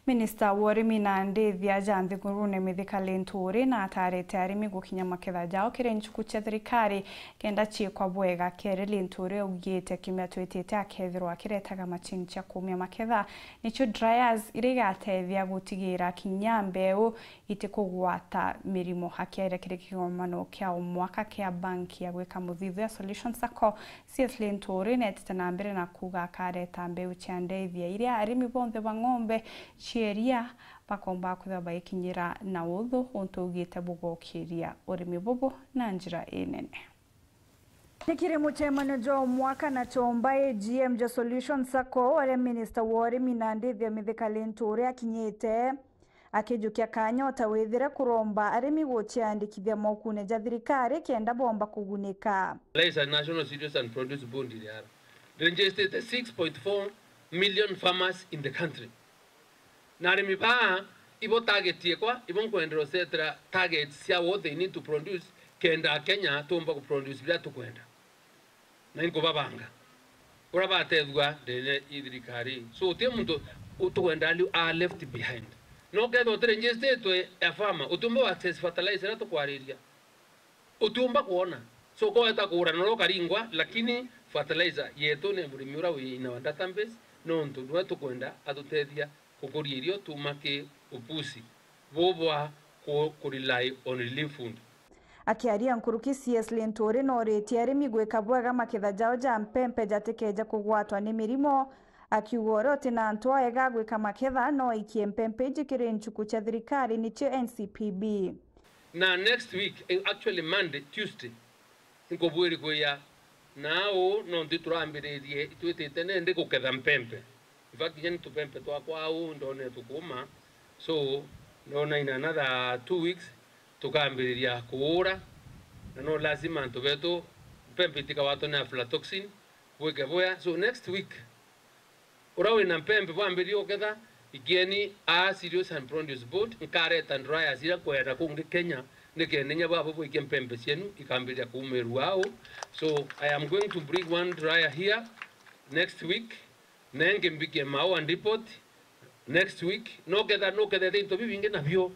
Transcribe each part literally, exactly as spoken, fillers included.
Minista wa urimi na ndithia ja nthigurune Mithika Linturi na atarite arimi gukinya maketha jao kiri nchuku cia thirikari kenda ciikwa bwega. Keri Linturi augite kiumia twitite akethirwa akiretaga machine cia kuumia maketha, nicio dryers, iria igatethia gutigira kinya mbeu itikugwata mirimo. Akiaria kiri kigomano kia o mwaka kia banki ya gwika muthithia Solution Sacco, C S Linturi netite na mbere na kuuga akareta mbeu cia ndithia iria arimi bonthe ba ng'ombe cia iria bakomba kwithirwa baikinyira na uthu, untu augite bugokiria urimi bubu na njira inene. Ni kiri mucemanio jwa o mwaka na chomba A G M ja Solution Sacco, uria minista wa urimi na ndithia Mithika Linturi akinyite, akijukia kanya o ta withire kuromba arimi guciandikithia mokune ja thirikari kenda bomba kugunika. Fertilizer National Cereals and Produce Board iria registered six point four million farmers in the country. Na arimi baa ibo target yekwa, ibo nkwenderwa setera targets cia what they need to produce, kenda Kenya tumba ku produce biria tukwenda. Na inkubabanga uria batethua ndene i thirikari. So uti muntu u-, tukwenda ali a left behind. No kethwa uti registered a farmer, utiumba access fertilizer iria tukwariria. Utiumba kwona. So, koweta kugura na ukaringwa, lakini fertilizer yetu ni murimi uria wi in our database, nontu niwe tukwenda atutethia kukuria irio tuma ki upusi bubwa ku, ku rely on relief food. Akiaria nkuruki, C S Linturi noritie arimi gwika bwega maketha jao ja mpempe jatikeje kugwatwa ni mirimo, akiuga uria uti na antu aega gwika maketha no aikie mpempe iji kiri nchuku cia thirikari, nicio N C P B. Na next week, eh, actually Monday, Tuesday, nkubwiri kwija na uu, nontu turambiririe, itwitite nindi guketha mpempe. In fact, kinya ni tupempe twakwa uu ndone tukuuma. So, ndona in another two weeks, tukambiriria kuura. Na no lazima antu betu, mpempe itikawatwe ni aflatoxin, bwike buya. So, next week, uria wina mpempe bwambirie uketha, ikieni a Cereals and Produce Board, nkareta dryers iria kwenda kungi Kenya, nikenda inya bwabo bwikie mpempe cienu ikambiria kuumirua au. So, I am going to bring one dryer here next week, na ingi mbikie Maua Depot next week. Noketha, nokethete into bibingi nabio,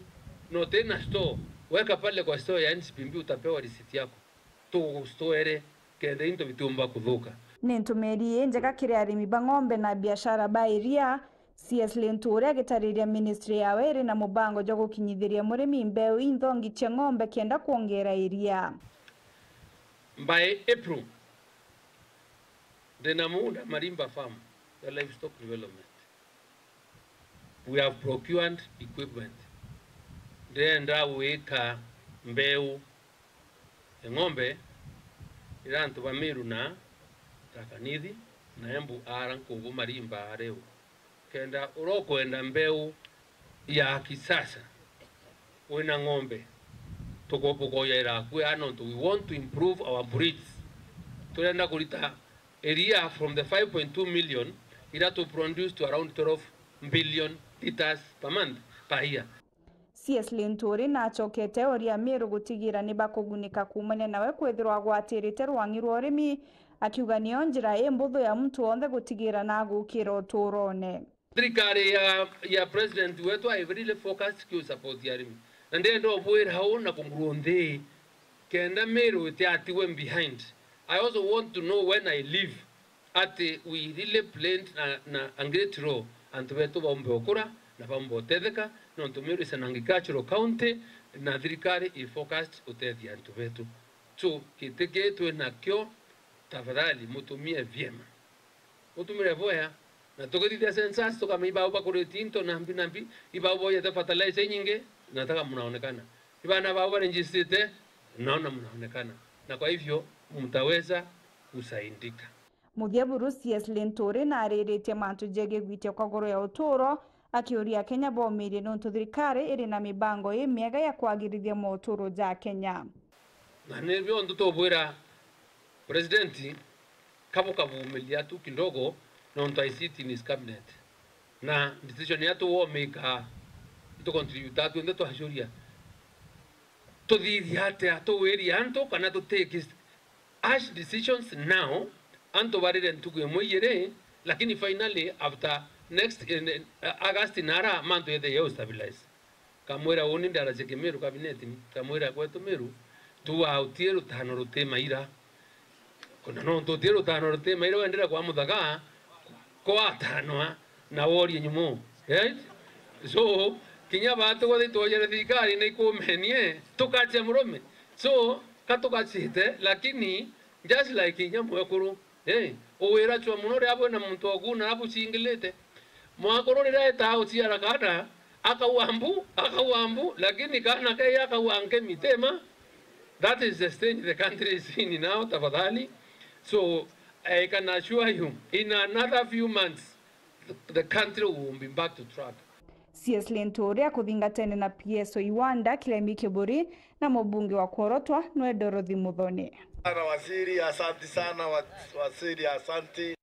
na uti na store, weka pale kwa store ya N C P B, utapewa receipt yako. Tugustwere kenda into bitiumba kuthuka. Ni ntumiri injega kiri arimi ba ng'ombe na biashara ba iria. C S Linturi agitariria ministry yawe iri na mubango jwa gukinyithiria murimi mbeu inthongi cia ng'ombe kenda kwongera iria. By April, ndina munda Marimba Farm ya livestock development. We have procured equipment. Ndenda gwika mbeu ya ng'ombe ira antu ba Meru na Tharaka Nithi na Embu ara nkubu Marimba ariu. Kenda uria ukwenda mbeu ya kisasa wina ng'ombe, tuko-, bukoyaira akui aa nontu we want to improve our breeds. Turenda kurita iria from the five point two million ira tu produce to around twelve billion liters per month, per year. C S Linturi nacokete oria Meru gutigira ni bakugunika kuumania nawe kwithirwa agwatirite rwang'i rwa urimi, akiuga niyo njira imbuthu ya muntu wonthe gutigira na agukira uturone. Thirikari ya, ya president wetu I really focused ki support ya arimi. Na ndenda ubwira uu na kunguru nthi, kenda Meru itiatigwe behind. I also want to know when I leave, ati we really played na, na a great role, antu betu baumbe ukura na baumbe utetheka, nontu Meru is an agricultural county, na thirikari i focused utethia antu betu. So, giti kii twi nakio, tafadhali mutumie vyema. Mutumire bwea, na tukithithia census tukamenya ibau bakurite into na mbi na mbi, ibau boyete fertilizer inyingi na taka munaonekana. Ibana bau baregistrite, naona munaonekana. Na kwa hivyo, mtaweza kusaidika. Muthia buru C S Linturi nariritie mantu jegii gwitia kwa goro ya uturo, akiuria Akenya bomirie nontu thirikari iri na mibango imiega ya kwagirithia moturo ja Akenya. Na nibio ntu tubwira President, kabu kavumilia tu kidogo, nontu I sit in his cabinet. Na decision ya tu womika, ntu contribute atu nthe twacuria. Tuthithia atia, tuwiria antu kana tu take harsh decisions now, antu barire ntugu imwe igiri, lakini finally after Next, in, in, August nara mantu yethe yo stabilize. Kamwira uni ndaracia Kimiru kabinetini, kamwira kwetu Miru, tuautie rutano ruti maira. Kuna nontu uti rutano ruti maira wendera kwa muthaga, kwatanwa na worie nyumo. Right? So, kinya batu gwathi twojere thirikari ni ikumenie, tukacia murume. So, katukacite, lakini just like inya mwekuru, hey, uwira chwa muno ria bwina muntu oguna abucingilite. Mwakuru riria etaa uciara kana, akauga mbu, akauga mbu, lakini kana kei akauga nkemi, tema. That is the stage the country is in now, tafadhali. So, I can assure you, in another few months, the, the country will be back to track. C S Linturi akuthingatene na P S O Iwanda, Kilemi Kiburi, na mubunge wa Kworotwa nwe Dorothy Muthoni. Sana waziri, asanti sana wa-, waziri, asanti.